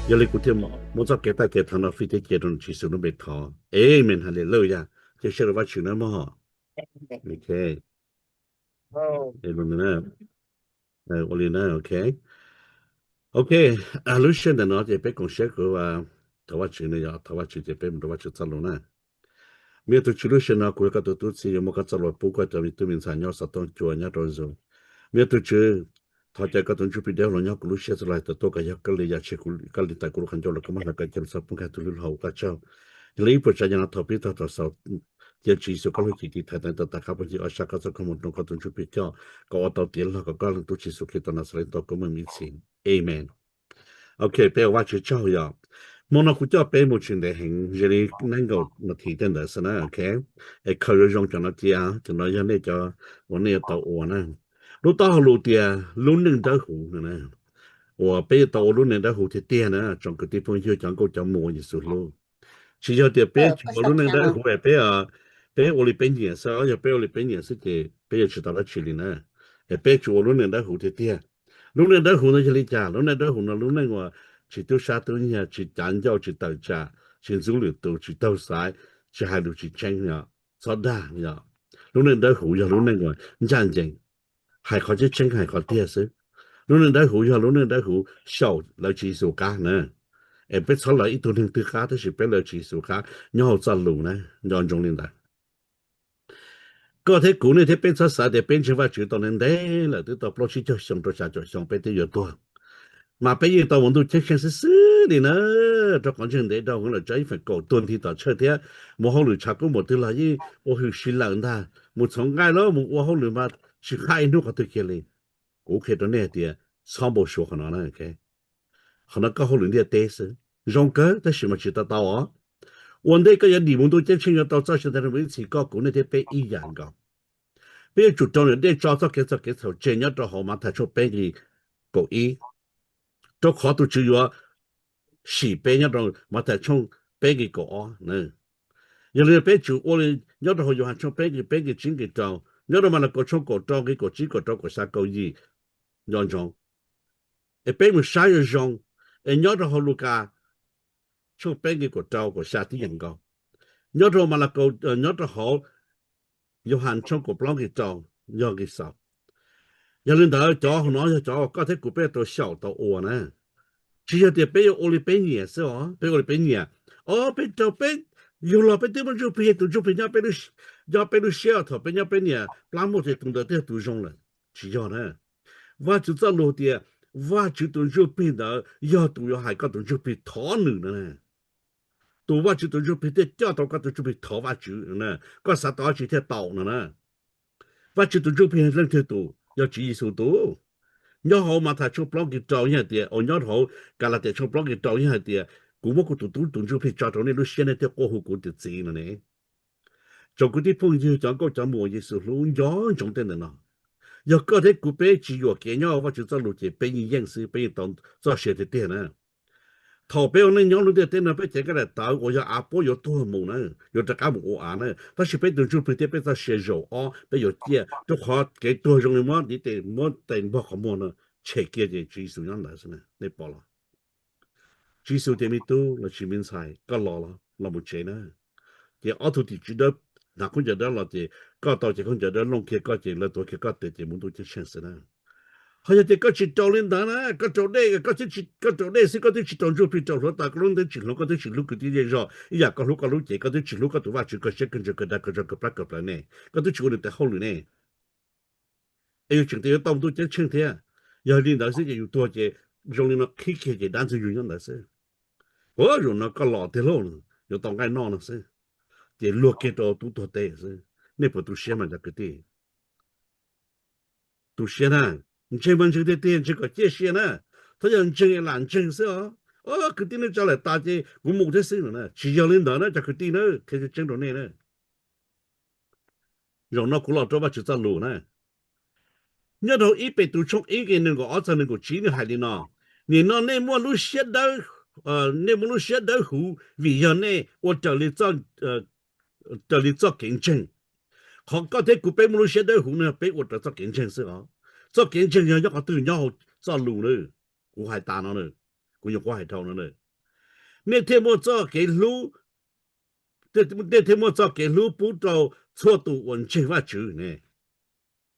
Yog li kuv thiaj muab txoj kev tag kev thov no fij thiab cia rau Tswv Yexus lub npe thov. Amen, hallelujah. Cia siab rau Vajtswv na mog. Ok. Ua li na, ok. Ok, lub sij hawm ntawm no ces peb koom siab kuv thov Vajtswv no, yog thov Vajtswv ces peb mus rau Vajtswv txoj lus na. Me tug Tswv, lub sij hawm no kuv yog koj tus tub txib, yuav muab koj txoj lus pub koj cov me tub me ntxhais nyob xov tooj cua nyob rau Zoom. Me tug Tswv, thov caw koj tus Ntsuj Plig dawb huv los nyob kuv lub siab txhua lub hais tias tuaj kom yog koj li, yog tsis koj li tawm kuv lub qhov ncauj los koj muab hlawv koj cia txhob poob kiag tus lub hlau ua koj tsaug. Yog li ib puas tsav yam no thaum pib tag thaum xaus cia Tswv Yexus koj lub hwj chim tiv thaiv tawm tawm tas qab poob cig ob sab koj txoj koob mus rau koj tus Ntsuj Plig coj, kom ua tau tiav log kom koj leej tub Tswv Yexus Khetos Naxales tau koob meej ib txhis. Amen. Ok, peb ua Vajtswv tsaug yom. Hmo no kuv coj peb mus tsis ntev heev, ze li nees nkaum nas this tej ntawd xwb na, ok. Es khaws zoo zoo cov no cia, cov no yog nej cov uas nej yuav tau ua na. Lub taub hau lus tias lub neej dawb huv no na, uas peb yuav tau ua lub neej dawb huv tiag tiag na tsoom kwv tij phooj ywg cov nkauj cov muam uas Yexus hlub. Tsis yog tias peb tsis ua lub neej dawb huv es peb, peb ua li peb nyiam xwb, yog peb ua li peb nyiam xwb ces peb yuav tsis tau dab tsi li na. Es peb tsuas ua lub neej dawb huv tiag tiag. Lub neej dawb huv no yog li cas? Lub neej dawb huv no lub neej uas tsis tub sab tub nyiag, tsis cav ncauj, tsis tawm tsam, tsis ntxub lwm tus, tsis taug xaiv, tsis hais lus tsis tseeb, txhob dag. Lub neej dawb huv yog lub neej uas ncaj ncees, hais qhov tseeb tseeb hais qhov tiag xwb. Lub neej dawb huv yog lub neej dawb huv xyaum lawv Tswv Yexus qab na. Es peb txhob lawv ib tug neeg twg qab tab sis peb lawv Tswv Yexus qab nyob hauv txoj lus na, nco ntsoov li ntawd. Koj thiab kuv, nej thiab peb txhob xav tias peb ntseeg Vajtswv tau ntev ntev lawm, twb tau plaub tsib caug xyoo rau xya caum xyoo peb twb yuav tuag. Mas peb yeej tau mus ntuj ceeb tsheej xwb xwb li na, rau qhov ntseeg ntev dhau heev lawm, tso ib feem kaum tuag nthi tom tshawj thiab mus hauj lwm tshav kub muag twg los yeej ua hwm si lawm ntag, mus txhoov nqaij los mus ua hauj lwm mas tsis qhab ib hnub qhov twg kiag li. Kuv qhia rau nej hais tias txhob npau suav qhov no na. Qhov no koj hauj lwm ntiaj teb xwb, zoo kawg tab sis mas tsis tau tau os. Ua ntej koj yuav dim mus ntuj ceeb tsheej yuav tau txoj sia ntawd rau mus ib txhis, koj kuv nej thiab peb ib yam nkaus. Peb yuav tsum rau niam dej tso txoj kev txoj kev txhaum tseg nyob rau hauv Mathais tshooj peb nqi kaum ib, rau qhov tus Tswv yuav sim peb nyob rau Mathais tshooj peb nqi kaum ob na. Yog li peb tsum ua li nyob rau hauv Yauhas tshooj peb nqi peb nqi tsib nqi rau, nyob rau Malakaus tshooj kaum rau nqi kaum tsib kaum rau kaum xya kaum yim, nco ntsoov. Es peb mus saib zoo zoo, es nyob rau hauv Lukas tshooj peb nqi kaum rau kaum xya tib yam nkaus, nyob rau Malakaus, nyob rau hauv Yauhas tshooj kaum plaub nqi rau yog nqi xaus. Yog li ntawd cov hauv no yog cov koj thiab kuv peb tau xyaum tau ua na. Tsis yog tias peb yuav ua li peb nyiam xwb os, peb ua li peb nyiam. Os, peb rau peb, yug los peb twb muaj ntsuj plig, tus ntsuj plig nyob peb lub siab, thaum peb nyob peb niam plab muaj ces tus ntawd twb yog tus zoo lawm. Tsis yog na. Vajtswv txoj lus tias Vajtswv tus ntsuj plig ntawd yog tus yuav hais koj tus ntsuj plig thov nws no. Tus Vajtswv tus ntsuj plig thiaj coj tau koj tus ntsuj plig thov Vajtswv, koj xav tau dab tsi thiaj tau no na. Vajtswv tus ntsuj plig leej twg tus? Yog Tswv Yexus tus. Nyob hauv Mathais tshooj plaub nqi rau yeej hais tias, uas nyob hauv Kalatias tshooj plaub nqi rau yeej hais tias, kuv muab kuv tus tub tus ntsuj plig tso rau nej lub siab, nej thiaj quaj hu kuv tias txiv no ne. Tsoom kwv tij phooj ywg cov nkauj cov muam Yexus hlub, nco ntsoov tej ntawm no. Yog koj thiab kuv peb tsis yuam kev nyob Vajtswv txoj lus ces peb yeej yeej xwb, peb yeej tau txoj sia tiag tiag na. Thaum peb ua neej nyob lub ntiaj teb no peb cev kab daim tawv uas yog av puab yuav tuag mus na, yuav rov qab mus ua av na, tab sis peb tus ntsuj plig thiab peb txoj sia zaum ob peb yuav ciaj, rau qhov kev tuag zoo li muab ntiv tes muab tes npog qhov muag no tshem kiag ces Tswv Yexus nyob ntawd xwb, nej pom los? Tswv Yexus tias, me tub los sis me ntxhais, koj los los mus tsev na. Ces ob tug tim tswv dawb hnav khaub ncaws dawb los ces koj tau ces khaub ncaws dawb looj kiag koj ces lawv tuav kiag koj tes ces mus ntuj ceeb tsheej xwb na. Ho yog tias koj tsis rau li ntawd na, koj rau dej, koj rau dej xwb koj twb tsis rau ntsuj plig rau hluav taws, koj lub ntev tsis hluav, koj twb tsis hlub kwv tij zej zog ib yam koj hlub koj lub cev, koj twb tsis hlub koj tus Vajtswv koj siab kawg ntseeg kawg dag kawg zog kawg plab kawg plawv ne, koj twb tsis ua nws tes hauj lwm ne, es yuav tseem tias yuav tau mus ntuj ceeb tsheej thiab. Yog li ntawd xwb ces yus tuag ces zoo li no qhib kiag ces dab ntxwg nyoog nyob ntawd xwb. Ua zaum no koj los tiag lauj, yuav tau nqaij noj no xwb. Ces luag kiag rau tub tuag teb xwb. Nej puas tu siab mas cov kwv tij? Tu siab na, ntseeg mas ntseeg tiag tiag, ntseeg kom ciaj sia na. Thaum yog ntseeg lam ntseeg xwb os. Kwv tij, nej tso lawm tas ces kuv mus thiab xwb no na, tsis yog li ntawd na cov kwv tij na, qhia tseeb rau nej na. Zaum no kuv los rau Vajtswv txoj lus na. Nyob rau ib Petus tshooj ib nqe nees nkaum ob txog nees nkaum tsib nws hais li no, nim no nej muaj lub siab dawb, nej muaj lub siab dawb huv vim yog nej ua raws li, raws li txoj kev ntseeg. Qhov koj thiab kuv peb muaj lub siab dawb huv no peb ua raws txoj kev ntseeg xwb os. Txoj kev ntseeg yog nyob qhov twg? Nyob hauv txoj lus na. Kuv hais tas no, kuv nyuam qhuav hais dhau no. Nej thiaj muaj txoj kev hlub, nej thiaj muaj txoj kev hlub pub rau txhua tus uas ntseeg Vajtswv ne.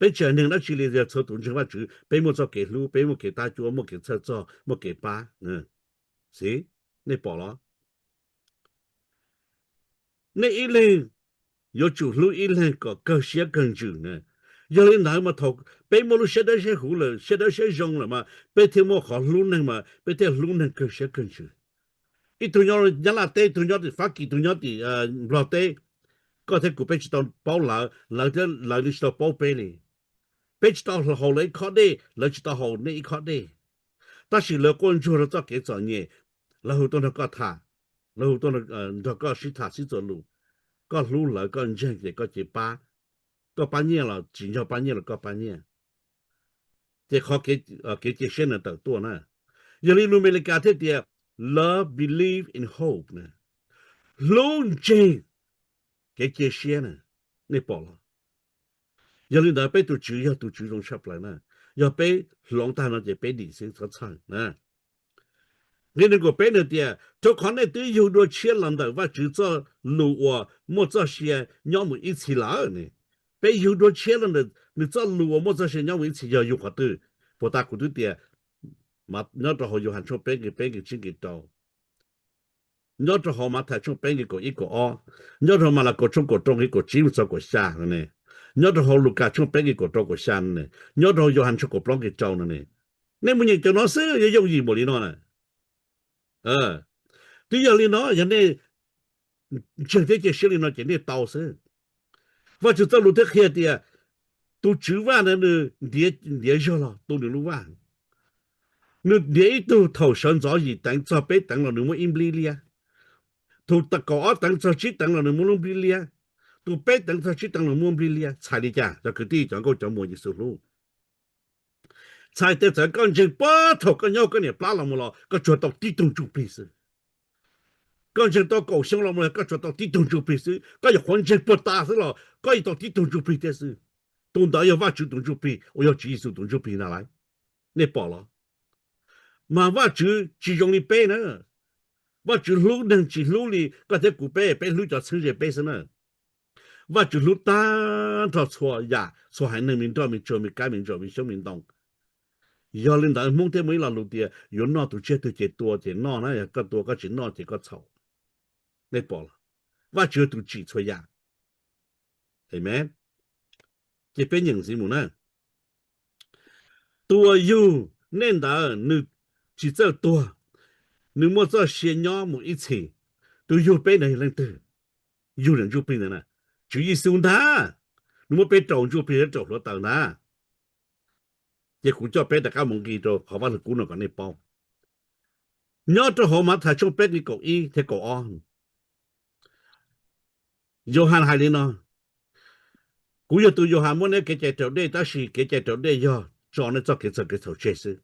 Peb tsis hais neeg dab tsi li, yog txhua tus ntseeg Vajtswv, peb muaj txoj kev hlub, peb muaj kev tab cuab, muaj kev txhawj txog, muaj kev pab. Xij, nej pom los? Nej ib leeg yuav tsum hlub ib leeg kom kawg siab kawg ntsws na. Yog li ntawd mas thaum peb muaj lub siab dawb siab huv lawm, siab dawb siab zoo lawm mas peb thiaj muaj qhov hlub neeg, mas peb thiaj hlub neeg kawg siab kawg ntsws. Ib tug nyob Nyab Laj teb, ib tug nyob tim Fab Kis, ib tug nyob tim Nplog teb, koj thiab kuv peb tsis tau paub lawv, lawv thiab lawv li tsis tau paub peb li. Peb tsis tau haus lawv ib khob dej, lawv tsis tau haus nej ib khob dej. Tab sis lawv quaj ntsuag rau txoj kev txom nyem, lawv hu tuaj nrog koj tham, lawv hu tuaj nrog koj sib tham sib txuas lus. Koj hlub lawv, koj ntseeg ces koj cia li pab. Koj pab nyiaj los tsis nco pab nyiaj los koj pab nyiaj. Ces qhov kev cia siab ntawd tawm tuaj na. Yog li lus Amelikas thiaj tias, love believe in hope na, hlub ntseeg kev cia siab na. Nej pom los? Yog li ntawd peb tus Tswv yog tus Tswv zoo tshaj plaws na. Yog peb hloov tag no ces peb dim xwb, txhob txhawj na. Nqe nees nkaum peb nws tias, rau qhov nej twb yug dua tshiab los ntawm Vajtswv txoj lus uas muaj txoj sia nyob mus ib txhis lawm ne. Peb yug dua tshiab los ntawm nws txoj lus uas muaj txoj sia nyob mus ib txhis yog yug qhov twg? Puas tas kuv twb tias, nyob rau hauv Yauhas tshooj peb nqe peb nqe tsib nqe rau, nyob rau hauv Mathais tshooj peb nqe kaum ib kaum ob, nyob rau hauv Malakaus tshooj kaum rau nqe kaum tsib mus txog kaum xya no ne, nyob rau hauv Lukas tshooj peb nqe kaum rau kaum xya no ne, nyob rau hauv Yauhas tshooj kaum plaub nqe rau no ne. Nej mus nyeem cov no xwb yuav yooj yim npaum li no na. Twb yog li no, yog nej ntseeg thiab cia siab li no ces nej tau xwb. Vajtswv txoj lus thiaj qhia tias tus Tswv Vaj ntawd nws ntiav zog los tu nws lub vaj. Nws ntiav ib tug thaum sawv ntxov yim teev txog peb teev los nws muab ib nplib liab. Tus kaum ob teev txog tsib teev los nws muab lub nplib liab. Tus peb teev txog tsib teev los muab nplib liab. Txhais li cas cov kwv tij cov nkauj cov muam Yexus hlub? Txhais tias txawm koj ntseeg puag thaum koj nyob koj niam plab los mus los koj tsuas tau tib tug ntsuj plig xwb. Koj ntseeg tau kaum xyoo los mus los koj tsuas tau tib tug ntsuj plig xwb. Koj yuav qhuav ntseeg puag ta xwb los koj yuav tau tib tug ntsuj plig thiab xwb. Tus ntawd yog Vajtswv tus ntsuj plig uas yog Tswv Yexus tus ntsuj plig na lauj. Nej pom los? Mas Vajtswv tsis zoo li peb na. Vajtswv hlub neeg tsis hlub li koj thiab kuv peb, peb hlub cov txheeb ze peb xwb na. Vajtswv hlub tag nrho txhua yam, txhua haiv neeg, me nroj me tsuag, me kab me ntsaum, me xyoob me ntoo. Yog li ntawd Hmoob thiaj muaj ib lo lus tias yuav noj tus tsiaj twg ces tua ces noj na, yog koj tua koj tsis noj ces koj txhaum. Nej pom los? Vajtswv yog tus tsim txhua yam. Amen. Ces peb nyeem ntxiv mus na. Tus uas yug nej ntawd nws tsis txawj tuag, nws muaj txoj sia nyob mus ib txhis. Tus yug peb ntawd yog leej twg? Yug niam ntsuj plig ntawd na, Tswv Yexus ntag. Nws muab peb rau ntsuj plig thiab rau hluav taws ntag. Ces kuv coj peb rov qab mus nqis rau qhov Vaj Lug Kub no kom nej paub. Nyob rau hauv Mathais tshooj peb nqe kaum ib thiab kaum ob, Yauhas hais li no, kuv yog tus Yauhas muab neb kev cai raus dej, tab sis kev cai raus dej yog tso nej txoj kev txhaum kev txhaum tseg xwb.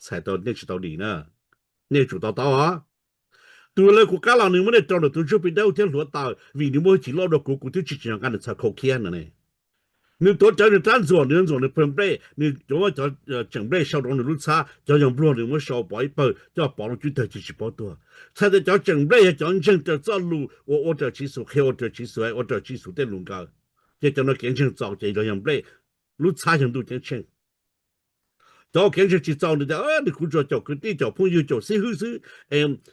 Txhais tau nej tsis tau dim na, nej yuav tsum to taub os. Tus lawv kuv qab los nws muab nej rau ntawm tus ntsuj plig dawb thiab hluav taws, vim nws muaj hwj chim loj dua kuv, kuv twb tsis tsim nyog nqa nws txhaws khau khiab no ne. Nws tuav rawv nws rab ntxuam, nws ntxuam nws pawg nplej, nws cov, cov tseem nplej sau rau nws lub txhab, cov yog npluag nws muab sau pov ib pawg coj pov lub cub tawg ces tsis paub tuag. Txhais tias cov tseem nplej yog cov ntseeg raws txoj lus uas ua raws Tswv Yexus qhia, ua raws Tswv Yexus, ua raws Tswv Yexus tej lus nkawd. Ces cov no kev ntseeg txaus ces los yog nplej, lub txhab yog ntuj ceeb tsheej. Cov kev ntseeg tsis txaus nws tias nws kuv tsuas caum kwv tij, caum phooj ywg, caum xib hwb xwb,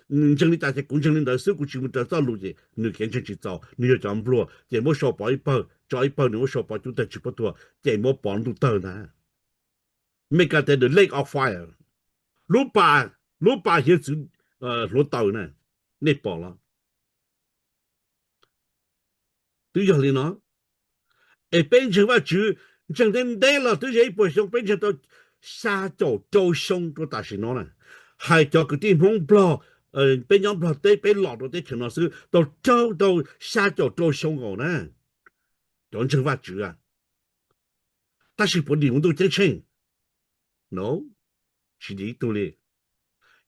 ntseeg li cas ces kuv ntseeg li ntawd xwb, kuv tsis mus raws txoj lus ces nws kev ntseeg tsis txaus, nws yog cov npluag ces muab sau pov ib pawg, tso ib pawg nws muab sau pov cub tawg tsis paub tuag ces muab pov ntuj tawg ntag. Meskas tias the lake of fire, lub pas, lub pas hiav txwv hluav taws na, nej pom los? Twb yog li no, es peb ntseeg Vajtswv, ntseeg ntev ntev los twb yog ib puas xyoo, peb ntseeg tau xya caum rau xyoo rau tam sim no na. Hais cov kwv tij Hmoob Nplog, peb nyob Nplog teb peb los rau teb chaws no xwb tau rau, tau xya caum rau xyoo nkaus na, cov ntseeg Vajtswv a. Tab sis puas dim mus ntuj ceeb tsheej? No, tsis dim ib tug li.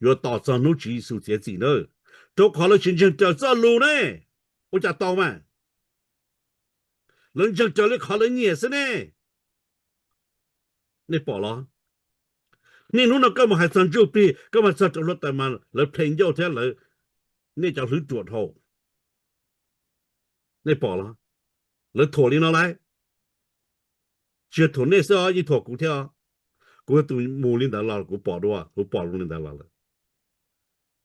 Yuav tos txog hnub Tswv Yexus txiav txim na, rau qhov lawv tsis ntseeg raws txoj lus ne. Ua cas tau mas? Lawv ntseeg raws li qhov lawv nyiam xwb ne. Nej pom los? Niaj hnub no koj mus hais txog ntsuj plig, koj mus hais txog rau hluav taws mas lawv plhe ncauj thiab lawv nej cov hlwb ruam dhau. Nej pom los? Lawv thuam li no lauj. Tsis yog thuam nej xwb os, yeej thuam kuv thiab os. Kuv yog tus mus li ntawd los kuv pom dua, kuv pom zoo li ntawd los lawm.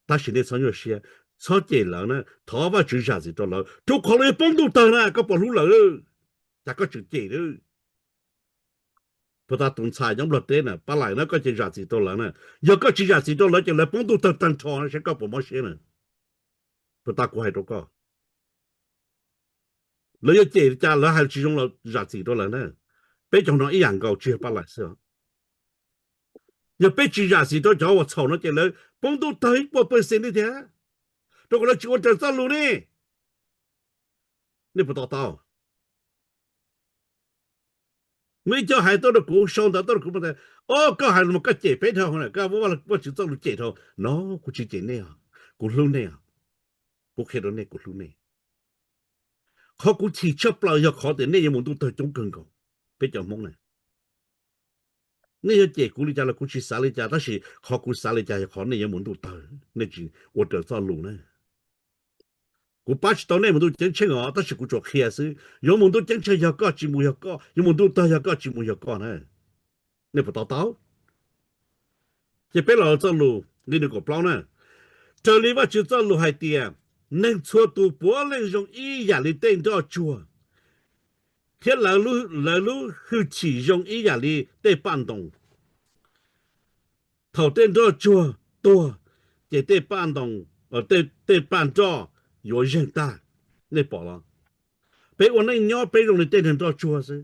Tab sis nej txhob nyuaj siab, txhob cem lawv na, thov Vajtswv zam txim rau lawv, rau qhov lawv yuav poob ntuj tawg na, koj puas hlub lawv? Cas koj tseem cem lawv? Puas tas tus ntxhais nyob Nplog teb na, Paj Laim na, koj cia zam txim rau lawv na. Yog koj tsis zam txim rau lawv ces lawv poob ntuj tawg tag nrho na, saib koj puas mob siab na. Puas tas kuv hais rau koj, lawv yuav cem li cas lawv hais tsis zoo los zam txim rau lawv na. Peb cov no ib yam nkaus, tsis yog Paj Laim xwb os. Yog peb tsis zam txim rau cov uas txhaum no ces lawv poob ntuj tawg ib puas pawg xees li thiab, rau qhov lawv tsis ua raws txoj lus ne. Nej puas to taub? Muaj ib co hais tuaj rau kuv, sau ntawv tuaj rau kuv, o, koj hais los koj cem peb dhau na, koj muab Vajtswv txoj lus cem dhau no. Kuv tsis cem nej os, kuv hlub nej os. Kuv qhia rau nej kuv hlub nej. Qhov kuv chim tshaj plaws yog qhov tias nej yuav mus ntuj tawg coob kawg nkaus, peb cov Hmoob na. Nej yuav cem kuv li cas los kuv tsis xav li cas, tab sis qhov kuv xav li cas yog qhov nej yuav mus ntuj tawg, nej tsis ua raws txoj lus na. Kuv pab tsis tau nej mus ntuj ceeb tsheej os, tab sis kuv tsuas qhia xwb. Yuav mus ntuj ceeb tsheej yog koj, tsis mus yog koj, yuav mus ntuj tawg yog koj, tsis mus yog koj na. Nej puas to taub? Ces peb los txoj lus nqe nees nkaum plaub na. Raws li Vajtswv txoj lus hais tias, neeg txhua tus puav leej zoo ib yam li tej nroj tsuag, thiab lawv lub hwj chim zoo ib yam li tej paj ntoo. Thaum tej nroj tsuag tuag, ces tej paj ntoo, tej paj nroj yuav zeeg tag. Nej pom los? Peb ua neej nyob peb zoo li tej neeg nroj tsuag xwb.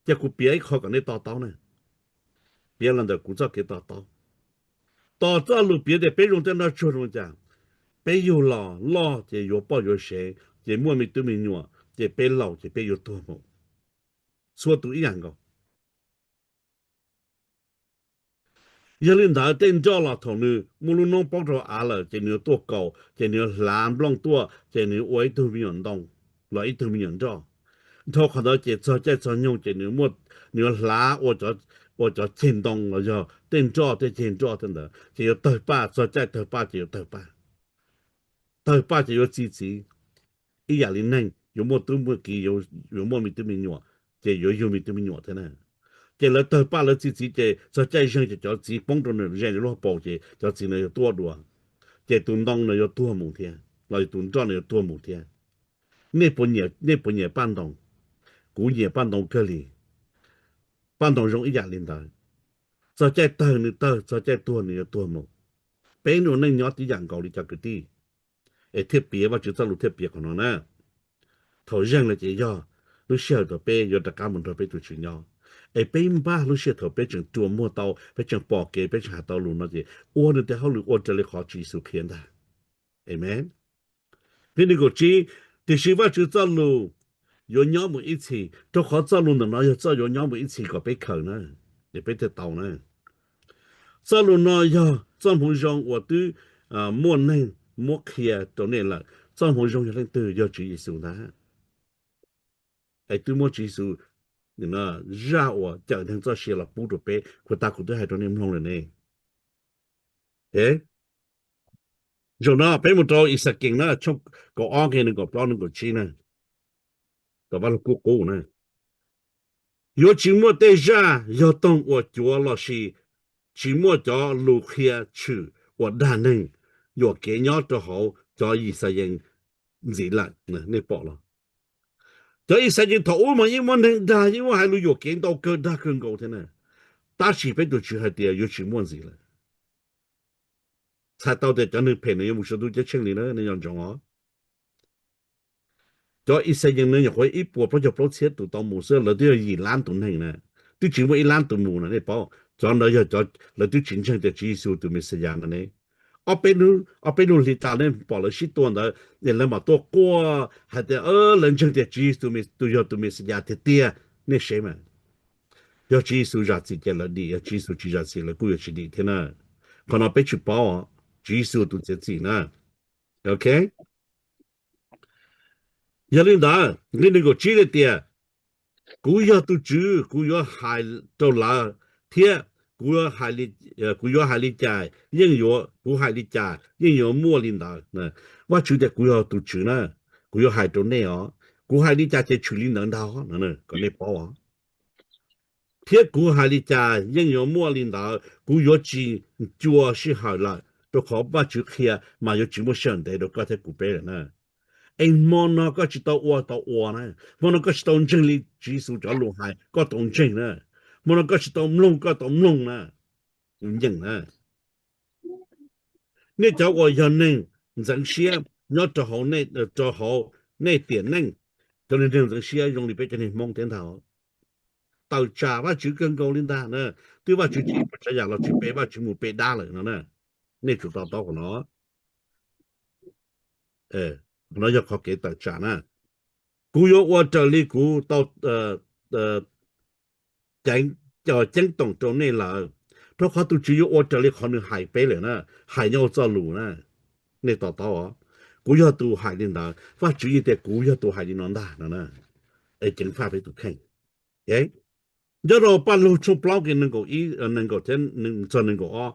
Ces kuv piav ib qho kom nej to taub na, piav los ntawm kuv txoj kev to taub. Tos txoj lus piav tias peb zoo tej nroj tsuag zoo li cas? Peb yug los loj ces yuav poj yuav sev, ces muaj me tub me nyuam, ces peb laus ces peb yuav tuag mus. Txhua tus ib yam nkaus. Yog li ntawd tej nroj los thaum nws muaj lub noob poob rau av lawm ces nws yuav tuaj kaus, ces nws yuav hlav nplooj tuaj, ces nws yuav ua ib tug me nyuam ntoo los ib tug me nyuam nroj. Dhau qhov ntawd ces txog caij txog nyoog ces nws yuav hlav ua cov ceg ntoo los yog tej nroj tej ceg nroj tej ntawd ces yuav tawg paj, txog caij tawg paj ces yuav tawg paj. Tawg paj ces yuav txi txiv, ib yam li neeg yuav muaj tub muaj kiv, yuav muaj me tub me nyuam, ces yuav yug me tub me nyuam thiab na. Ces lawv tawg paj lawv txi txiv ces txog caij zeeg ces cov txiv poob rau nws ze lub hauv paus ces cov txiv no yuav tuaj dua, ces tus ntoo no yuav tuag mus thiab los yog tus nroj no yuav tuag mus thiab. Nej puas nyiam paj ntoo? Kuv nyiam paj ntoo kawg li. Paj ntoo zoo ib yam li ntawd. Txog caij tawg nws tawg, txog caij tuag nws yuav tuag mus. Peb ua neej nyob tib yam nkaus li cov kwv tij. Es thiaj piav Vajtswv txoj lus thiaj piav qhov no na. Thaum zeeg lawm ces yog lub sij hawm thaum peb yuav rov qab mus nrog peb tus Tswv nyob. Es peb npaj lub sij hawm thaum peb tseem rua muag tau, peb tseem pom kev, peb tseem hais tau lus no ces ua nws tej hauj lwm ua raws li qhov Tswv Yexus qhia ntag. Amen. Nqe nees nkaum tsib, tiam sis Vajtswv txoj lus yuav nyob mus ib txhis, rau qhov txoj lus ntawm no yog txoj yuav nyob mus ib txhis kom peb khaws na, es peb thiaj tau na. Txoj lus no yog txoj hmoov zoo uas twb muaj neeg muab qhia rau nej lawm. Txoj hmoov zoo yog leej twg? Yog Tswv Yexus ntag. Es twb muab Tswv Yexus zaj uas cawm neeg txoj sia los pub rau peb, kuv tas kuv twb hais rau nej mloog lawm ne. Zaum no peb mus rau Ixayees na, tshooj kaum ob nqe nees nkaum plaub nees nkaum tsib na, tom Vaj Lug Kub Qub na. Yuav tsis muaj tej zaj yog toog uas cuav lossis tsis muaj cov lus qhia tshwm uas dag neeg yuam kev nyob rau hauv cov Ixayees ntxiv lawm. Nej pom los? Cov Ixayees thaum ub mas yeej muaj neeg dag, yeej muaj hais lus yuam kev ntau kawg, dag kawg nkaus thiab na. Tab sis peb tus Tswv hais tias yuav tsis muaj ntxiv lawm. Txhais tau tias cov neeg phem no yuav mus saum ntuj ceeb tsheej li na, nej nco ntsoov os. Cov Ixayees no nyuam qhuav ib puas plaub caug plaub txhiab tus tau mus xwb, lawv twb yog yim lab tus neeg na, twb tsis muaj ib lab tus mus na, nej paub. Cov ntawd yog cov lawv twb tsis ntseeg tias Tswv Yexus tus Mexiyas no ne. Ob peb hnub, ob peb lub hli tas nej pom lawv sib tua ntawd, es lawv mam tuaj quaj hais tias lawv ntseeg tias Tswv Yexus tus yog tus Mexiyas tiag tiag, nej seb mas. Yog Tswv Yexus zam txim ces lawv dim, yog Tswv Yexus tsis zam txim lawv kuj yuav tsis dim thiab na. Qhov no peb tsis paub, Tswv Yexus tus txiav txim na. Ok. Yog li ntawd, nqe nees nkaum tsib hais tias, kuv yog tus Tswv, kuv yuav hais rau lawv, thiab kuv yuav hais li cas yeej yuav, kuv hais li cas yeej yuav muaj li ntawd. Vajtswv tias kuv yog tus Tswv na, kuv yuav hais rau nej os, kuv hais li cas ces tshwm li ntawd ntag, kom nej paub os. Thiab kuv hais li cas yeej yuav muaj li ntawd, kuv yuav tsis ncua sij hawm lawm, rau qhov Vajtswv qhia mas yuav tsis muaj sij hawm ntev rau koj thiab kuv peb lawm na. Es hmo no koj tsis tau ua tau ua na, hmo no koj tsis tau ntseeg li Tswv Yexus cov lus hais koj tau ntseeg na, hmo no koj tsis tau mloog koj tau mloog na, kuv nyeem na. Nej cov uas yog neeg ntxeev siab nyob rau hauv, rau hauv nej tiam neej, cov neeg ntxeev siab zoo li peb cov neeg Hmoob thiab ntag. Tawm tsam Vajtswv kawg nkaus li ntag na. Twb Vajtswv tsis pub tsav yam los tsis pe Vajtswv mus pe dab lawm no na. Nej tsum to taub qhov no. Qhov no yog qhov kev tawm tsam na. Kuv yuav ua raws li kuv tau ceeb toom rau nej lawm, rau qhov tus Tswv yuav ua raws li qhov nws hais peb lawm na, hais nyob hauv txoj lus na. Nej to taub os, kuv yog tus hais li ntawd, Vajtswv yeej tias kuv yog tus hais li no ntag no na. Es ceev faj peb tus kheej. Nyob rau Paj Lug tshooj plaub nqe nees nkaum ib, nees nkaum thiab txog nees nkaum ob,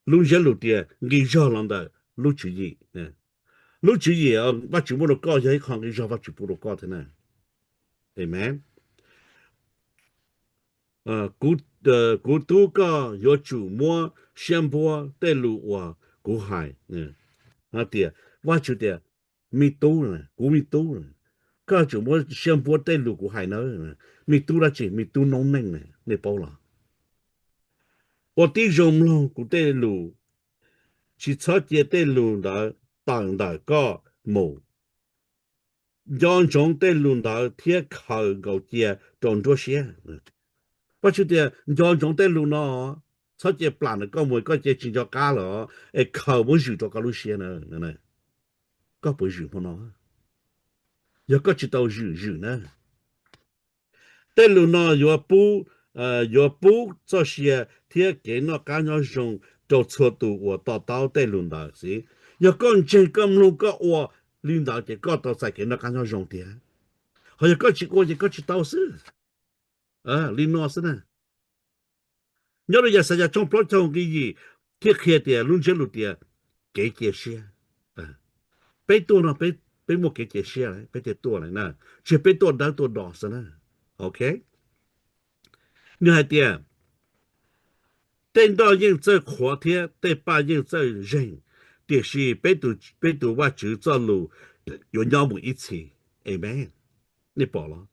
lub ntsiab lus tias nqi zog los ntawm lub tswv yim. Lub tswv yim Vajtswv muab rau koj yog ib qho nqi zog Vajtswv pub rau koj thiab na. Amen. Kuv tub, koj yuav tsum muab siab npuab tej lus uas kuv hais. Tias Vajtswv tias, me tub, kuv me tub, koj tsum muab siab npuab tej lus kuv hais nawb. Me tub dab tsi? Me tub noob neej na, nej paub los? Ua tib zoo mloog kuv tej lus, tsis txhob cia tej lus ntawd tawm ntawm koj mus. Nco ntsoov tej lus ntawd thiab khaws nkaus cia rau nruab siab. Vajtswv tias nco ntsoov tej lus no, txhob cia plam ntawm koj mus, koj cia tsis nco qab lawm, es khaws muab zwm rau koj lub siab na. Koj puas zwm hmo no? Yog koj tsis tau zwm, zwm na. Tej lus no yuav pub, yuav pub txoj sia thiab kev noj qab nyob zoo rau txhua tus uas to taub tej lus ntawd xwb. Yog koj ntseeg, koj mloog, koj ua li ntawd ces koj tau txais kev noj qab nyob zoo tiag. Ho yog koj tsis ua ces koj tsis tau xwb. Li no xwb na. Nyob rau Yaxayas tshooj plaub caug nqi yim thiaj qhia tias lub ntsiab lus tias kev cia siab. Peb tuaj no, peb muaj kev cia siab lawm peb thiaj tuaj lawm na, tsis yog peb tuaj dawb tuaj do xwb na. Ok. Nws hais tias tej nroj yeej txawj qhuav thiab tej paj yeej txawj zeeg, tiam sis peb tus Vajtswv txoj lus yuav nyob mus ib txhis. Amen. Nej pom los?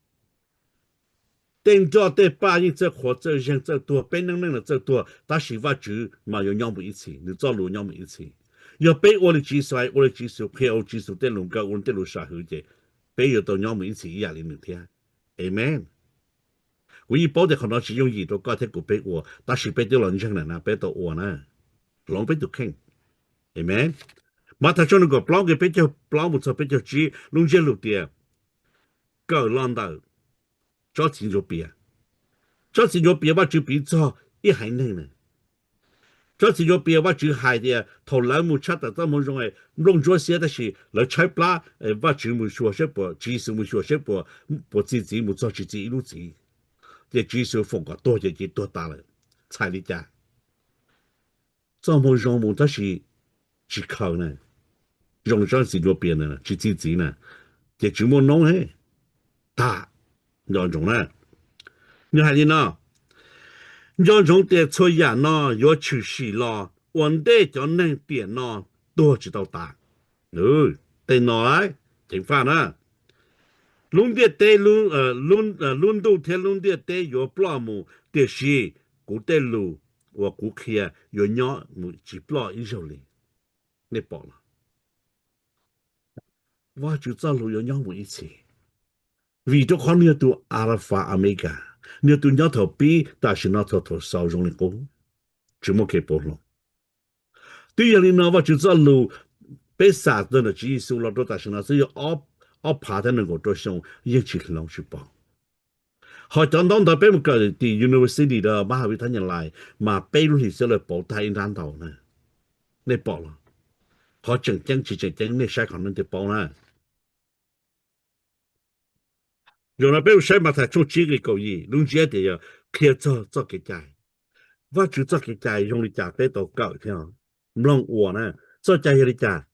Tej nroj tej paj yeej txawj qhuav txawj zeeg txawj tuag, peb neej neej los txawj tuag, tab sis Vajtswv mas yuav nyob mus ib txhis, nws txoj lus nyob mus ib txhis. Yog peb ua li Tswv Yexus hais, ua li Tswv Yexus qhia, ua Tswv Yexus tej lus nkawm, ua tej lus sam hwm ces peb yuav tau nyob mus ib txhis ib yam li nws thiab. Amen. Kuv yeej paub tias qhov no tsis yooj yim rau koj thiab kuv peb ua, tab sis peb twb los ntseeg lawm na, peb tau ua na, hloov peb tus kheej. Amen. Mathais tshooj nees nkaum plaub nqe peb caug plaub mus txog peb caug tsib, lub ntsiab lus tias kawm los ntawm tsob txiv ncuav pias. Tsob txiv ncuav pias Vajtswv piv txog ib haiv neeg na. Tsob txiv ncuav pias Vajtswv hais tias thaum lawv mus tshaj tawm txoj moo zoo es nplooj ntsuab xiab, tab sis lawv tshaib plab, Vajtswv mus xyuas seb puas, Tswv Yexus mus xyuas seb puas, puas txi txiv, mus txog tsis txi ib lub txiv. Ces Tswv Yexus foom kom tuag ces cia tuag tas lawm. Txhais li cas? Txoj moo zoo mus tab sis tsis khaws na, zoo li tsob txiv ncuav pias na, tsis txi txiv na, ces tsis muaj noob ne. Tag, nco ntsoov na. Nws hais li no, nco ntsoov tias txhua yam no yuav tshwm sim los ua ntej cov neeg tiam no tuag tsis tau tas. Tej no lawm, ceev faj na. Lub ntiaj teb, lub ntuj thiab lub ntiaj teb yuav ploj mus, tiam sis kuv tej lus uas kuv qhia yuav nyob mus tsis ploj ib zaug li. Nej pom los? Vajtswv txoj lus yuav nyob mus ib txhis, vim rau qhov nws yog tus Alpha Omega, nws yog tus nyob thaum pib, tam sim no, thaum, thaum xaus zoo li qub, tsis muaj kev pauv hloov. Twb yog li no Vajtswv txoj lus peb xam txog ntawm Tswv Yexus los rau tam sim no xwb yog ob phav thiab nees nkaum rau xyoo yeej tsis hloov tsis pauv. Ho cov ntaub ntawv peb mus kawm tim university, mab has vib thab nyas lais, mas peb lub hlis xwb lawv pauv tag ib nrab ntau na. Nej pom los? Qhov tseem ceeb tsis tseem ceeb nej saib qhov no thiaj paub na. Zaum no peb mus saib Mathais tshooj tsib nqe kaum yim, lub ntsiab tias yog qhia txog txoj kev cai. Vajtswv txoj kev cai zoo li cas peb tau kawm thiab mloog ua na. Txoj cai yog li cas?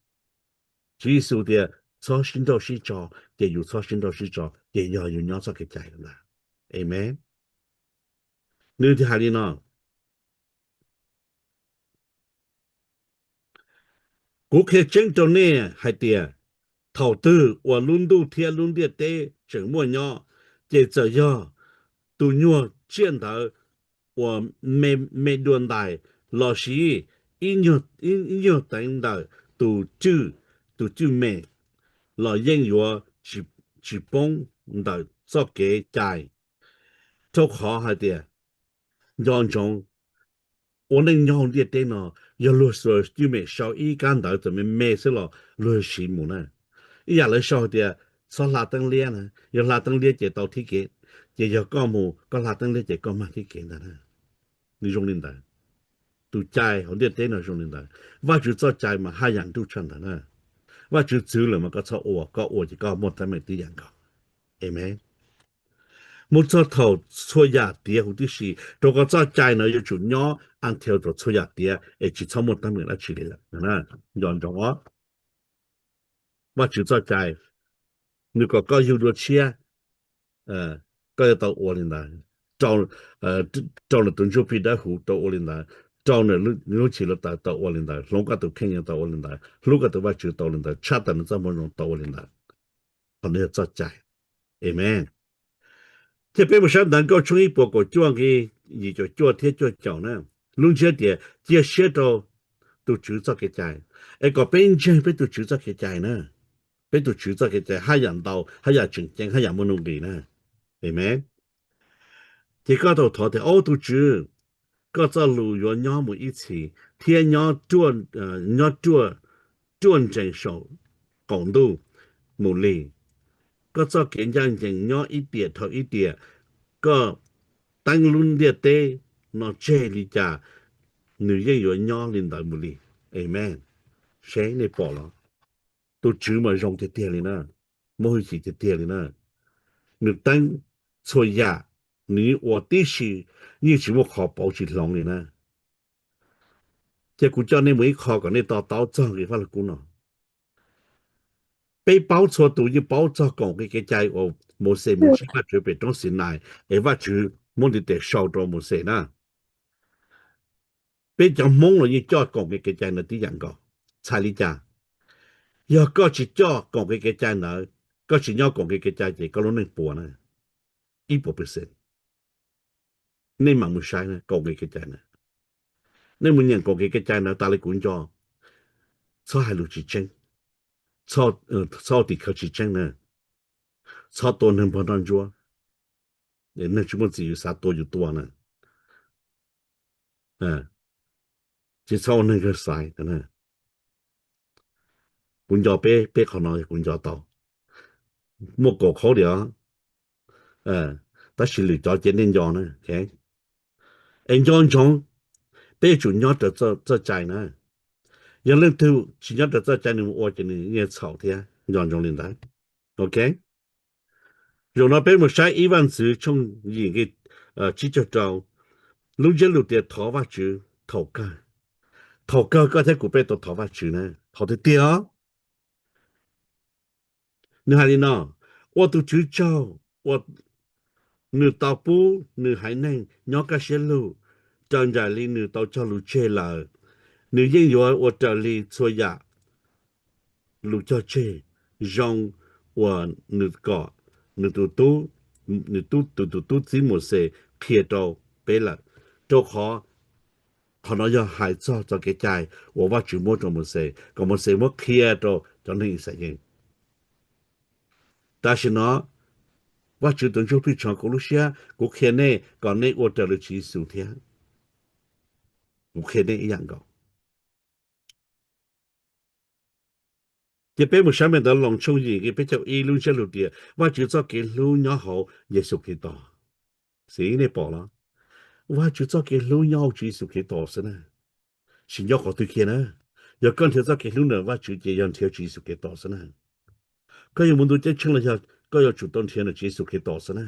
Tswv Yexus tias txhob sib nrauj sib tso, ces yus txhob sib nrauj sib tso, ces yog yus nyob txoj kev cai ntag. Amen. Nws thiaj hais li no: Kuv qhia tseeb rau nej hais tias, thaum twg uas lub ntuj thiab lub ntiaj teb tseem muaj nyob, ces txawm yog tus nyuag tsiaj ntawd uas me dua ntais lossis ib nyuag teev ntawm tus cwj, tus cwj me los yeej yuav tsis poob ntawm txoj kev cai. Rau qhov hais tias, nco ntsoov, ua neej nyob hauv ntiaj teb no, yog luag xuas cwj mem sau ib kab ntawv txawm me me xwb los luag siv mus na. Ib yam lawv sau hais tias txhob hla teeb liab na, yog hla teeb liab ces tau thib kev, ces yog koj mus koj hla teeb liab ces koj mag thib kev ntag na. Nws zoo li ntawd. Tus cai hauv ntiaj teb no zoo li ntawd. Vajtswv txoj cai mas haj yam nruj tshaj ntawd na. Vajtswv txwv lawm mas koj txhob ua, koj ua ces koj muaj teeb meem tib yam nkaus. Amen. Mus txog thaum txhua yam tiav huv tib si, rau qhov txoj cai no yuav tsum nyob until thaum txhua yam tiav es tsis txhob muaj teeb meem dab tsi li lawm. Nco ntsoov os, Vajtswv txoj cai, nws kom koj yug dua tshiab, koj yuav tau ua li ntawd. Rau ntawm tus ntsuj plig dawb huv tau ua li ntawd, rau ntawm lub hwj chim los tau ua li ntawd, hloov koj tus kheej tau ua li ntawd, hlub koj tus Vajtswv tau ua li ntawd, tshaj tawm nws txoj moo zoo tau ua li ntawd. Qhov no yog txoj cai. Amen. Thiab peb mus saib ntawv Nkauj tshooj ib puas kaum cuaj nqe yim caum cuaj thiab cuaj caum na, lub ntsiab tias cia siab rau tus Tswv txoj kev cai, es kom peb ntseeg peb tus Tswv txoj kev cai na. Peb tus Tswv txoj kev cai haj yam ntau, haj yam tseem ceeb, haj yam muaj nuj nqis na. Amen. Ces koj tau thov tias, Au tus Tswv, koj txoj lus yuav nyob mus ib txhis thiab nyob ruaj nrees saum qaum ntuj mus li. Koj txoj kev ncaj ncees nyob ib tiam dhau ib tiam. Koj teeb lub ntiaj teb no tseg li cas, nws yeej yuav nyob li ntawd mus li. Amen. Seb nej pom los? Tus Tswv mas zoo tiag tiag li na, muaj hwj chim tiag tiag li na. Nws teeb txhua yam, nws yeej ua tib si, yeej tsis muaj qhov pauv tsis hloov li na. Ces kuv coj nej mus ib qho kom nej to taub txog nqe Vajluskub no. Peb paub txhua tus yeej paub txog koom nqe kev cai uas Mauxes mus ntsib Vajtswv pem roob Xinais es Vajtswv muab ntiv tes sau rau Mauxes na. Peb cov Hmoob los yeej coj koom nqe kev cai ntawd tib yam nkaus. Txhais li cas? Yog koj tsis coj koom nqe kev cai ntawd, koj tsis nyob koom nqe kev cai ces koj lub neej puas na, ib puas percent. Nej mam mus saib na, koom nqe kev cai na, nej mus nyeem koom nqe kev cai ntawd tas li kuv nco, txhob hais lus tsis tseeb, txhob ua tim khawv tsis tseeb na, txhob tua neeg npog nroj ntsuab, neeg tsis muaj txim yus xav tua yus tua na, tsis txhob ua neeg kawg xaiv. Kuv nco peb, peb qhov no kuv nco tau, muaj kaum qhaub diam, tab sis lwm cov ces nej nco na. Es nco ntsoov, peb yuav tsum nyob raws txoj cai na. Yog leej twg tsis nyob raws txoj cai nws mus ua ces nws yeej txhaum thiab, nco ntsoov li ntawd. Ok. Zaum no peb mus saib ib Vaj ntxwv tshooj yim nqe tsib caug rau, lub ntsiab lus tias thov Vajtswv thaum kawg. Thaum kawg koj thiab kuv peb tau thov Vajtswv na, thov tiag tiag os. Nws hais li no, ua tus Tswv tsaug uas nws tau pub nws haiv neeg nyob kaj siab lug raws nraim li nws tau cog lus tseg lawm. Nws yeej yuav ua raws li txhua yam lus cog tseg zoo uas nws kom nws tus tub, nws tus tus tub txib Mauxes qhia rau peb lawm, rau qhov qhov no yog hais txog txoj kev cai uas Vajtswv muab rau Mauxes kom Mauxes muab qhia rau cov neeg Yixalayees. Tam sim no Vajtswv tus Ntsuj Plig tshov kuv lub siab, kuv qhia nej kom nej ua raws li Tswv Yexus thiab. Kuv qhia nej ib yam nkaus. Ces peb mus saib me ntawv Loos tshooj yim nqe peb caug ib, lub ntsiab lus tias Vajtswv txoj kev hlub nyob hauv Yexus Khetos. Xij, nej pom los? Vajtswv txoj kev hlub nyob hauv Tswv Yexus Khetos xwb na, tsis nyob qhov twg kiag na. Yog koj nrhiav txoj kev hlub ntawm Vajtswv ces yog nrhiav Tswv Yexus Khetos xwb na. Koj yuav mus ntu ceeb tsheej los yog koj yuav tsum tau nrhiav ntawm Tswv Yexus Khetos xwb na,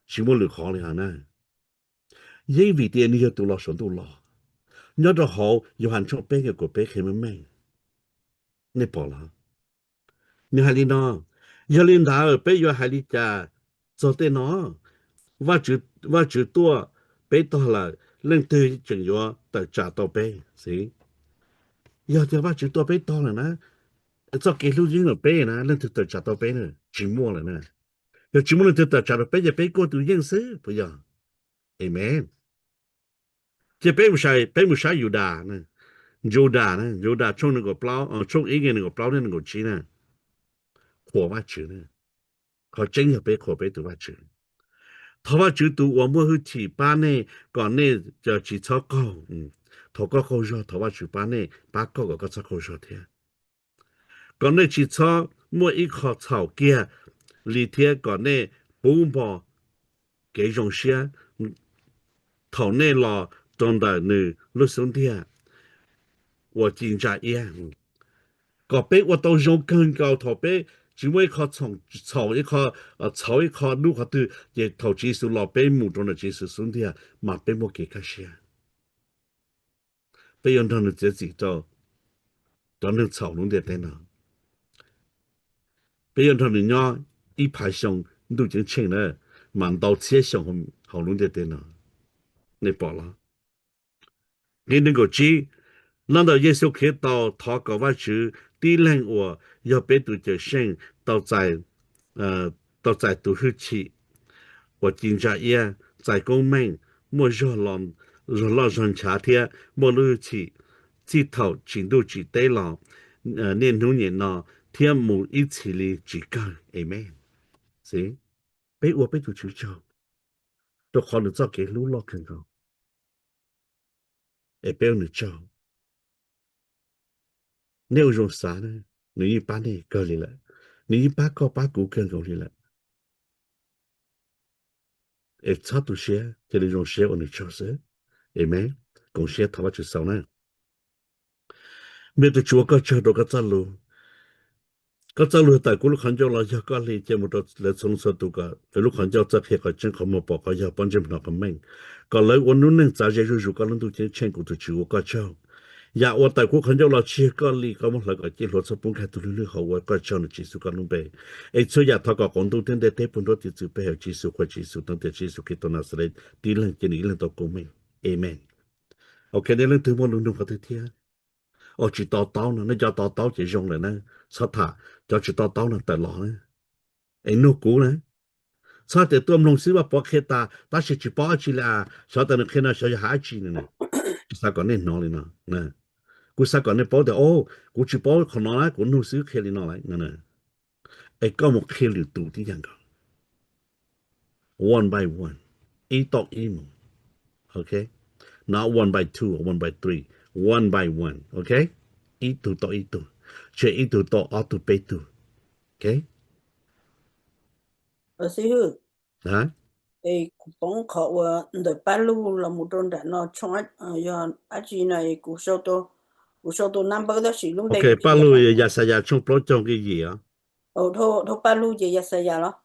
tsis muaj lwm qhov li hos na. yeej vim tias nws yog tus los saum ntuj los. Nyob rau hauv Yauhas tshooj peb nqe kaum peb qhia meej meej. Nej pom los? Nws hais li no, yog li ntawd peb yuav hais li cas txog tej no? Vajtswv, Vajtswv tuaj peb tog lawm, leej twg tseem yuav tawm tsam tau peb? Xwb, yog tias Vajtswv tuaj peb tog lawm na, txoj kev hlub yeej lawm peb na, leej twg tawm tsam tau peb na? Tsis muaj lawm na. Yog tsis muaj leej twg tawm tsam rau peb ces peb kuj tus yeej xwb, puas yog? Amen. Ces peb mus saib, peb mus saib Yudas, Yudas, Yudas tshooj nees nkaum plaub, tshooj ib nqe nees nkaum plaub thiab nees nkaum tsib na, qhuas Vajtswv na. Qhov tseeb yog peb qhuas peb tus Vajtswv. Thov Vajtswv tus uas muaj hwj chim pab nej kom nej tsis txhob qaug. Thaum koj qaug zog thov Vajtswv pab nej, pab koj kom koj txhob qaug zog thiab. Kom nej tsis txhob muaj ib qho txhaum kiag li thiab kom nej puv npo kev zoo siab thaum nej los rau ntawm nws lub xub ntiag uas ci ntsa iab. Kom peb ua tau zoo kawg nkaus thaum peb tsis muaj ib qho txhaum, ib qho txhaum, ib qho dub qhov twg, ces thaum Tswv Yexus los peb mus rau ntawm Tswv Yexus xub ntiag mas peb muaj kev kaj siab. Peb yuav nrog nws txiav txim rau cov neeg txhaum lub ntiaj teb no. Peb yuav nrog nws nyob ib phav xyoo ntuj ceeb tsheej na, mas ntau txhiab xyoo hauv lub ntiaj teb no. Nej pom los? Nqe nees nkaum tsib, los ntawm Yexus Khetos thov kom Vajtswv tib leeg uas yog peb tus Cawm Seej tau txais, tau txais tus hwj chim uas ci ntsa iab, txais koob meej, muaj zog loj zog nchav thiab muaj lub hwj chim txij thaum tsim ntuj tsim teb los, niaj hnub nim no thiab mus ib txhis li tsis kawg. Amen. Xwb, peb ua peb tus Tswv tsaug, rau qhov nws txoj kev hlub loj kawg nkaus. Es peb ua nws tsaug. Nej ua zoo xav na, nws yeej pab nej kawg li lawm, nws yeej pab koj pab kuv kawg nkaus li lawm. Es txhob tu siab, cia li zoo siab ua nws tsaug xwb. Amen. Koom siab thov Vajtswv xaus na. Me tus Tswv, ua koj tsaug rau koj txoj lus. Koj txoj lus tawm kuv lub qhov ncauj los yog koj hli cia mus rau lawv txhua leej txhua tus kom lawv lub qhov ncauj txawj qhia qhov tseeb, qhov muag pom qhov yog, pob ntsej muag hnov qhov meej, kom lawv ua lub neej txav ze zuj zus koj lub ntuj ceeb tsheej. Kuv tus Tswv, ua koj tsaug. Yam uas tawm kuv qhov ncauj los tsis yog koj hli, koj muab hlawv kom ciaj hluav txhua poob kag tug lwj lwj hauv, ua koj tsaug nrog Tswv Yexus koj lub npe. Es txhua yam thov kom qaum ntuj thiab ntiaj teb puag nrho tiv txwv pe hawm Tswv Yexus, qhuas Tswv Yexus, tawm ntawm Tswv Yexus Khetos Naxales tib leeg, cia nws ib leeg tau koob meej. Amen. Ok, nej leej twg muaj lus nug qhov twg thiab? Os, tsis to taub no, nej cov to taub ces zoo lawm na. Txhob tham, cov tsis to taub no tawm los na. Es nug kuv na. Txhob tias tuaj mloog xwb Vaj Pov qhia tas tab sis tsis paub dab tsi li as, xyov tas nws qhia no xyov yog hais dab tsi no. Kuv xav kom nej hnov li no. Kuv xav kom nej paub tias, o, kuv tsis paub qhov no na, kuv nug xwb qhia li no lawm. Es koj mus qhia lwm tus tib yam nkaus. One by one, ib tauj ib mus. Ok, not one by two or one by three, one by one. Ok, ib tug tau ib tug, tsis ib tug tau ob tug peb tug. Ok. Xib hwb, es kuv poob qhov uas ntawm Paj Lug los mus rau nram no tshooj, yog dab tsi no, kuv sau tau number tab sis lub npe, Paj Lug, Yaxayas tshooj plaub caug nqe yim os. Dhau Paj Lug ces Yaxayas los?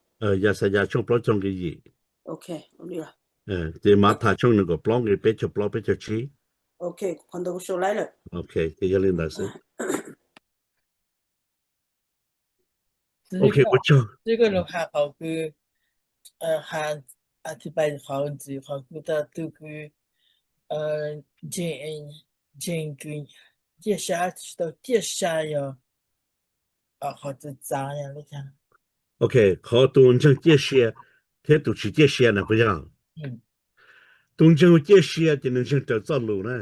Yaxayas tshooj plaub caug nqe yim. Ces Mathas tshooj nees nkaum plaub nqe peb caug plaub peb caug tsib. Ok, ces yog li ntawd xwb. Ok, ua tsaug. Twb koj lug has qhov kws, has, a, thib pais qhov ntxiv qhov kws tau tug kws ntseeg, ntseeg kws ciaj sia tsis tau ciaj sia yog qhov txawv txav yog li cas? Ok, qhov tus ntseeg ciaj sia thiab tus tsis ciaj sia na puas yog? Tus ntseeg ciaj sia ces nws ntseeg raws txoj lus na.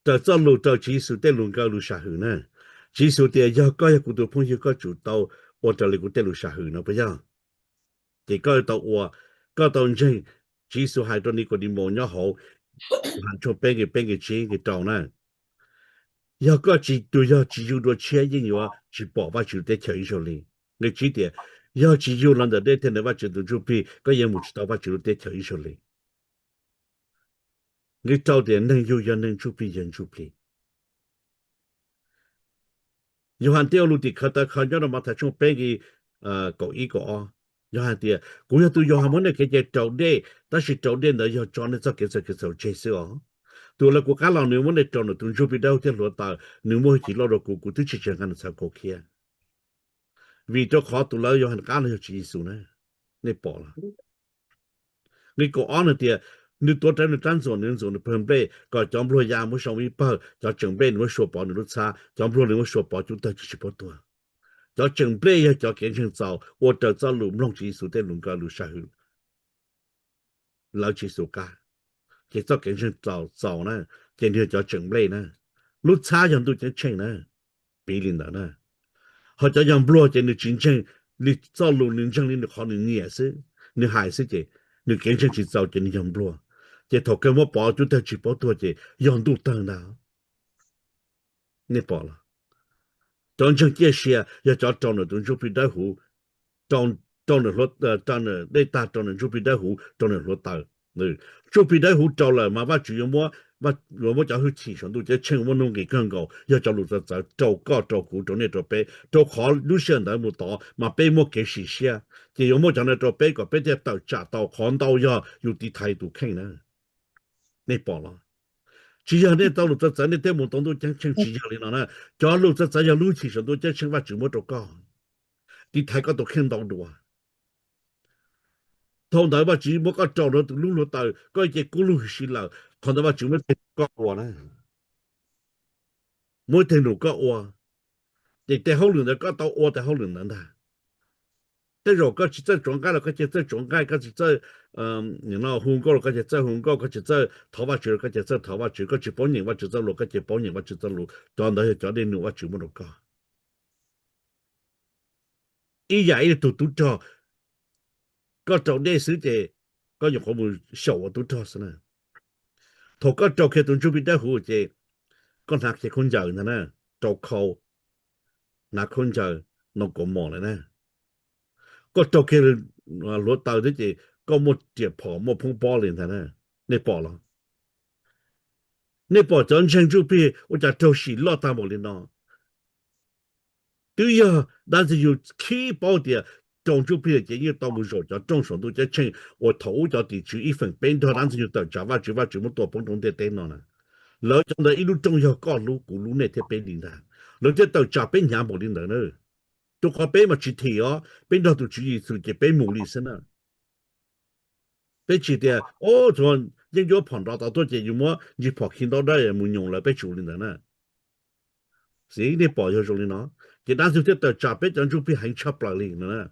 Raws txoj lus, raws Tswv Yexus tej lus nkauj lus sam hwm na. Tswv Yexus tias yog koj yog kuv tus phooj ywg koj tsum tau ua raws li kuv tej lus sam hwm no puas yog? Ces koj tau ua, koj tau ntseeg Tswv Yexus hais rau Nikaudimos nyob hauv Yauhas tshooj peb nqe peb nqe tsib nqe rau na. Yog koj tsis, tus yog tsis yug dua tshiab yeej yuav tsis pom Vajtswv lub teb chaws ib zaug li. Nqe tsib tias, yog tsis yug los ntawm dej thiab ntawm Vajtswv tus Ntsuj Plig koj yeej mus tsis tau Vajtswv lub teb chaws ib zaug li. Nqe rau tias neeg yug yog neeg, ntsuj plig yog ntsuj plig. Yauhas Ntiaj Ua Lus tim khawv tawv kho nyob rau Mathais tshooj peb nqe kaum ib kaum ob. Yog hais tias kuv yog tus yog hais muab nej kev cai raus dej, tab sis raus dej ntawd yog tso nej txoj kev txhaum kev txhaum tseg xwb os. Tus lawv kuv qab los nws muab nej rau nws tus ntsuj plig dawb huv thiab hluav taws, nws muaj hwj chim loj dua kuv, kuv twb tsis tsis nqa nws txhav kaus khiab. Vim rau qhov tus lawv yog hais qab los yog Tswv Yexus na, nej pom los. Nqe kaum ob nws tias, nws tuav rawv nws rab ntxuam, nws ntxuam nws pawg nplej, kom cov npluag ya muab sau ib pawg, cov tseem nplej nws muab sua pov nws lub txhab, cov npluag nws muab sua pov cub tawg tsis tsis paub tuag. Cov tseem nplej yog cov kev ntseeg txaus, ua raws txoj lus mloog Tswv Yexus tej lus nkawd lus sam hwm, lawv Tswv Yexus qab, ces txoj kev ntseeg txaus txaus na, ces nws yog cov tseem nplej na. Lub txhab yog ntuj ceeb tsheej na, piv li ntawd na. Ho cov yog npluag ces nws tsis ntseeg li txoj lus, nws ntseeg li nws qhov nws nyiam xwb, nws hais xwb ces nws kev ntseeg tsis txaus ces nws yog npluag. Ces thaum kawg muab pov cub tawg tsis paub tuag ces yog ntuj tawg ntag. Nej pom los? Cov ntseeg ciaj sia yog cov rau nws tus ntsuj plig dawb huv, rau nws dej tag, rau nws ntsuj plig dawb huv, rau nws hluav taws. Ntsuj plig dawb huv rau lawm mas Vajtswv yuav muab, yuav muab cov hwj chim saum ntuj ceeb tsheej muab nuj nqis kawg nkaus, yog cov lus txawv txawv rau koj rau kuv rau nej rau peb, rau qhov lub sij hawm ntawd mus tod mas peb muaj kev sim siab, ces yuav muab cov ntawd rau peb kom peb thiaj tawm tsam tau qhov ntau yog yus tiv thaiv tus kheej na. Nej pom los? Tsis yog nej tau lus txawv txawv nej thiaj mus tau ntuj ceeb tsheej, tsis yog li no na. Cov lus txawv txawv yog lub hwj chim saum ntuj ceeb tsheej Vajtswv muab rau koj, tiv thaiv koj tus kheej ntau dua. Thaum ntawd Vajtswv muab koj rau rau tus lub hluav taws, koj ib ce kub lug huv si lawm, qhov ntawd Vajtswv muab ib teg num koj ua na. Muab ib teg num koj ua, ces tes hauj lwm ntawd koj tau ua tes hauj lwm ntawd ntag. Tej zaum koj tsis txawj tsuav nqaij los koj cia txawj tsuav nqaij, koj tsis txawj hu nkauj los koj cia txawj hu nkauj, koj tsis txawj thov Vajtswv los koj cia txawj thov Vajtswv, koj tsis paub nyeem Vajtswv txoj lus koj cia paub nyeem Vajtswv txoj lus. Cov ntawd yog cov dej num Vajtswv muab rau koj. Ib yam ib tug tub rog, koj rau dej xwb ces koj nyuam qhuav mus xyaum ua tub rog xwb na. Thaum koj rau kiag tus ntsuj plig dawb huv ces koj hnav kiag khaub ncaws ntag na, rau khau, hnav khaub ncaws, noj kaus mom lawm na. Koj rau kiag hluav taws thiab ces koj muaj riam phom muaj phoob pob li ntag na. Nej pom los? Nej pom cov ntseeg ntsuj plig ua cas raug sim loj tag npaum li no? Twb yog dab ntxwg nyoog khib paub tias rau ntsuj plig ces yeej tau mus zaum cov rooj saum ntuj ceeb tsheej uas thaum ub cov tim tswv ib feem peb nrog dab ntxwg nyoog tawm tsam Vajtswv, Vajtswv muab tua poob rau ntiaj teb no na. Lawv cov ntawd ib lub rooj yog koj lub kuv lub nej thiab peb li ntag. Lawv thiaj tawm tsam peb hnyav npaum li ntawd na. Rau qhov peb mas tsis thim os, peb nrog tus Tswv Yexus ces peb mus li xwb na. Peb tsis tias, o, tsuas yeej yuav phom nrov tod tuaj ces yus muab ntsis phom khi ntaub dawb mus nyoos lawv, peb tsis ua li ntawd na. Xij, nej pom yog zoo li no, ces dab ntxwg thiaj tawm tsam peb cov ntsuj plig heev tshaj plaws li no.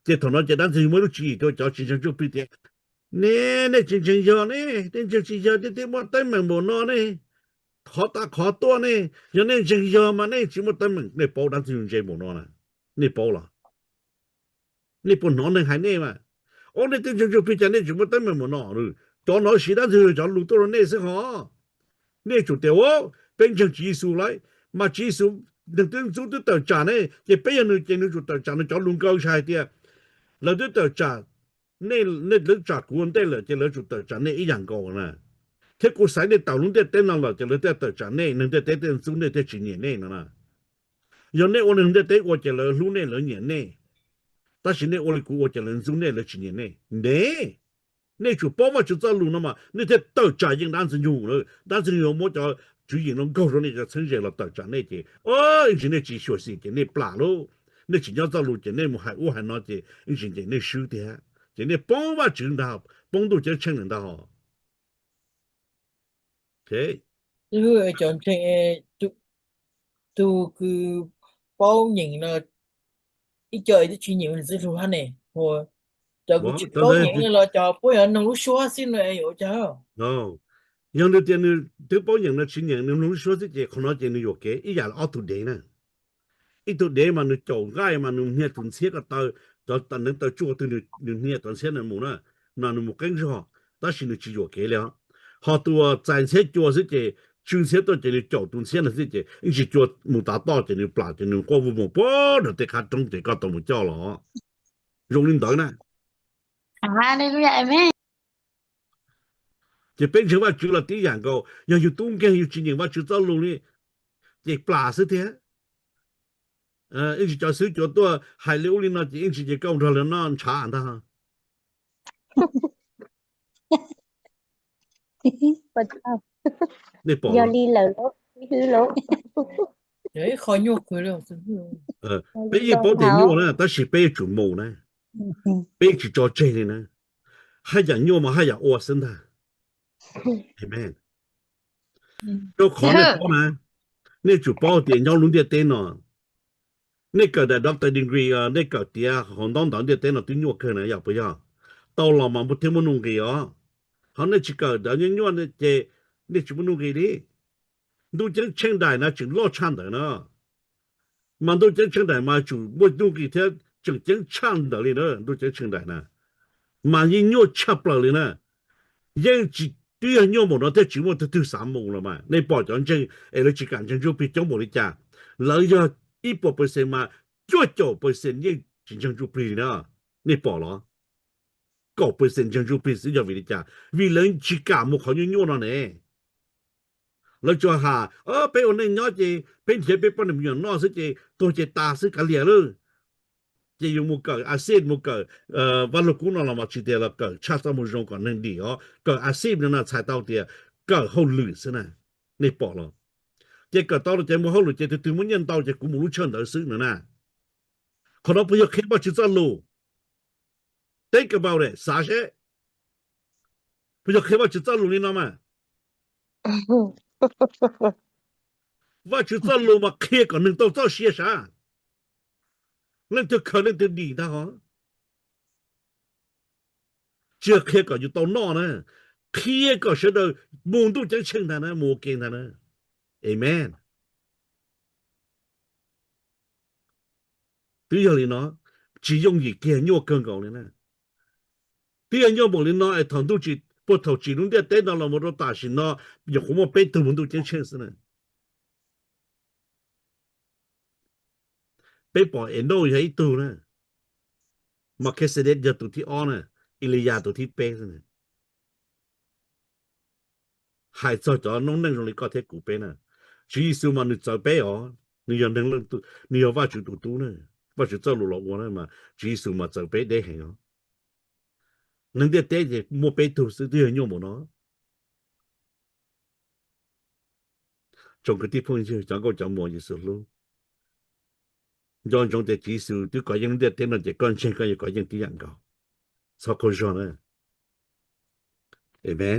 Ces thaum no ces dab ntxwg muaj lub tswv yim rau cov tsis ntseeg ntsuj plig tias, nej, nej tsis ntseeg yog ne, nej ntseeg tsis yog nej thiaj muaj teeb meem npaum no ne. Qhov tas qhov tuaj ne, yog nej ntseeg yog mas nej tsis muaj teeb meem. Nej paub dab ntxwg ntse npaum no na, nej paub los? Nej puas hnov neeg hais nej mas, o, nej twb ntseeg ntsuj plig cas nej tsis muaj teeb meem npaum no? Cov no siv dab ntxwg cov lus tuaj rau nej xwb hos. Nej tsum tias, o, peb ntseeg Tswv Yexus lawm, mas Tswv Yexus nws twb ntxub twb tawm tsam ne, ces peb yog nws ces nws tsum tawm tsam nws cov lus nkaus, hais tias lawv twb tawm tsam nej, nej twb tsam kuv ua ntej lawm ces lawv tsum tawm tsam nej ib yam nkaus na. Thiab kuv xaiv nej tawm lub ntiaj teb no lawm ces lawv thiaj tawm tsam nej, neeg ntiaj teb thiaj ntxub nej thiaj tsis nyiam nej no na. Yog nej ua li neeg ntiaj teb ua ces lawv hlub nej lawv nyiam nej, tab sis nej ua li kuv ua ces lawv ntxub nej lawv tsis nyiam nej ne. Nej tsum paub Vajtswv txoj lus no mas nej thiaj tawm tsam yeej dab ntxwg nyoog na. Dab ntxwg nyoog muab cov tswv yim no nkaug rau nej cov txheeb ze los tawm tsam nej ces, ib ntsis nej tsis xyuam xim ces nej plam lauj. Nej tsis nyob txoj lus ces nej mus hais ub hais no ces ib ntsis ces nej swb tiag, ces nej poob Vajtswv ntag, poob ntuj ceeb tsheej lawm ntag. Cov ntseeg, tus kws paub nyeem no, ib co twb tsis nyeem Txwj Lug hab ne, cov kws tsis paub nyeem los cov puab yog noog lub suab xwb no yuav ua cas? Yog nws tias nws twb paub nyeem no tsis nyeem, nws mloog lub suab xwb ces qhov no ces nws yuam kev ib yam li ob tug dev na. Ib tug dev mas nws caum nqaij mas nws hnia tus ntxhiab ko taw, cov neev taw tsuj ko tw, nws hnia tus ntxhiab no mus na, mas nws mus qeeb zog, tab sis nws tsis yuam kev li os. Ho tus uas txais ntxhiab cua xwb ces tsw ntxhiab tuaj ces nws caum tus ntxhiab no xwb ces ib ntsis cua mus tav toj ces nws plam ces nws quaj vwj voog puag nram tej qhov roob ces koj tau mus coj los. Zoo li ntawd na. Ces peb ntseeg Vajtswv los tib yam nkaus, yog yus tub nkeeg yus tsis nyeem Vajtswv txoj lus li ces plam xwb thiab. Ib ntsis cov xib hwb cuav tuaj hais li ub li no ces ib ntsis ces koj nrog lawv noj ntshav ntag. Nej pom los? Peb yeej paub tias nyuaj na, tab sis peb yuav tsum mus na. Peb yeej tsis tso tseg li na. Haj yam nyuaj mas haj yam ua xwb ntag. Amen. Rau qhov nej paub na, nej tsum paub tias nyob lub ntiaj teb no, nej kawm daim doctor degree, nej kawm tiav hauv ntaub ntawv ntiaj teb no twb nyuaj kawg na, yog puas yog? Tau los mas thiaj muaj nuj nqis os. Ho nej tsis kawm ntawv nyuaj nyuaj ces nej tsis muaj nuj nqis li. Ntuj Ceeb Tsheej daim na tseem loj tshaj ntawd na. Mas Ntuj Ceeb Tsheej daim mas tsum muaj nuj nqis thiab tseem ceeb tshaj ntawd li na, Ntuj Ceeb Tsheej daim na. Mas yeej nyuaj tshaj plaws li na. Yeej tsis, twb yog nyuaj npaum no thiab tsis muaj tus twg xav mus los mas. Nej pom cov ntseeg es lawv tsis kam ntseeg ntsuj plig coob npaum li cas. Lawv yog ib puas percent mas cuaj caum percent yeej tsis ntseeg ntsuj plig li na. Nej pom los? Kaum percent ntseeg ntsuj plig xwb, yog vim li cas? Vim lawv tsis kam mus qhov nyuaj nyuaj no ne. Lawv tsuas has, peb ua neej nyob ces peb nrhiav peb poj niam me nyuam noj xwb ces tuag ces tas xwb kav liam lawm. Ces yus mus kawm a xij, mus kawm vaj lug kub no los mas tsis tias los kawm tshaj txoj moo zoo kom neeg dim os. Kawm a xij no na txhais tau tias kawm hauj lwm xwb na. Nej pom los? Ces kawm tau los ces mus hauj lwm ces tus twg muaj nyiaj ntau ces kuv mus lub tshawj ntawd xwb no na. Qhov no puas yog qhia Vajtswv txoj lus? Think about it, xav seb. Puas yog qhia Vajtswv txoj lus li no mas? Vajtswv txoj lus mas qhia kom neeg tau txoj sia sav. Leej twg khaws leej twg dim ntag hos. Tsis yog qhia kom yus tau noj na, qhia kom sawv daws mus Ntuj Ceeb Tsheej ntag na, mus ua ke ntag na. Amen. Twb yog li no, tsis yooj yim kiag, nyuaj kawg nkaus li na. Twb yog nyuaj npaum li no es thaum ntuj tsim, puag thaum tsim lub ntiaj teb no los mus rau tam sim no, nyuam qhuav muaj peb tug mus Ntuj Ceeb Tsheej xwb na. Peb pom Enauj yog ib tug na, Mekixedes yog tus thib ob na, Eliyas tus thib peb xwb na. Hais txog cov noob neej zoo li koj thiab kuv peb na, Tswv Yexus mas nws txawv peb os, nws yog neeg, nws yog Vajtswv tus tub na, Vajtswv txoj lus los ua na mas Tswv Yexus mas txawv peb deb heev os. Neeg ntiaj teb ces muaj peb tug xwb twb yog nyuaj npaum no. Tsoom kwv tij phooj ywg cov nkauj cov muam Yexus hlub, nco ntsoov tias Tswv Yexus twb kov yeej lub ntiaj teb no ces koj ntseeg koj yuav kov yeej tib yam nkaus. Txhob qaug zog na. Amen.